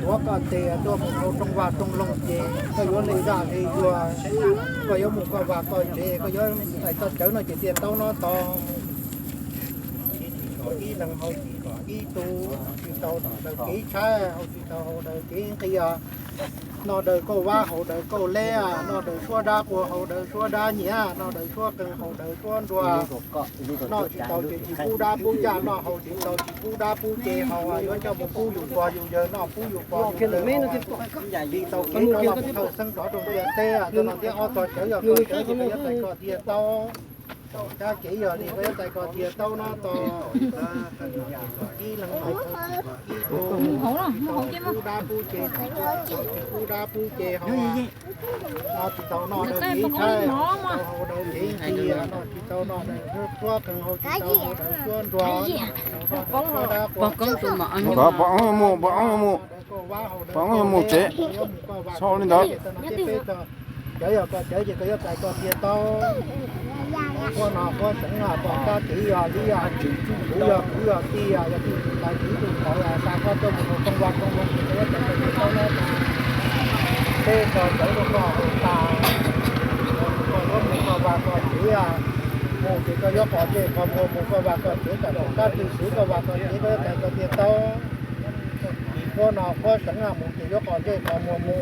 tuav koj tes tuaj mus rau rooj vag rooj loog ces koj yuav li zaj li yuag, koj yuav mus koj vaj koj tsev, koj yuav txais txoj cawv no ces tiaj taub no tau. Tsis tau ib leeg haus tsis tau ib tug, tsis tau daws kev tshaib haus tsis tau haus daws kev nqis, noj daws kauj vab haus daws kauj leb, noj daws suab dab quag haus daws suab dab nyiam, noj daws suab qeeg haus daws suab nruas. Noj tsis tau ces tsis pub dab pub yawg noj, haus tsis tau tsis pub dab pub ce haus, yuav coj mus pub yus pog yus yawg noj, pub yus pog yus yawg haus. Tsis tau kev no los thawj xeeb rov rau ntiaj teb, txog no thiab ob tog cawv yog koj cawv ces koj yuav txais koj tiaj taub. Dab kev yog li koj yuav txais koj tiaj taub no tau. Ib leeg haus ib tug, pub dab pub ce, pub dab pub ce haus. Noj tsis tau noj daws kev tshaib, tsis tau haus daws kev nqis, noj tsis tau noj daws suab qeeg haus tsis tau haus daws suab nruas. Pog koob tus mam, pog koob mus, pog koob mus, pog koob mus tsev, txhob li ntawd. Cawv yog koj cawv ces koj yuav txais koj tiaj taub. Qhuab no qhuab seev, pom kab kev yog li, kuv yog kuv yog tij, yog tij tus ntawd tij tus qhov, xa koj tuaj mus rau rooj vag rooj loog ces koj yuav txais koj tiaj taub no. Peb tso cawv rau koj haus tas, koj yuav mus koj vaj koj tsev, mus ces koj yuav qos zej qos muag mus koj vaj koj tsev, tam koj kab twg xwv koj vaj koj tsev koj yuav txais koj tiaj taub. Qhuab no qhuab seev, mus ces yuav qos zej qos muag mus.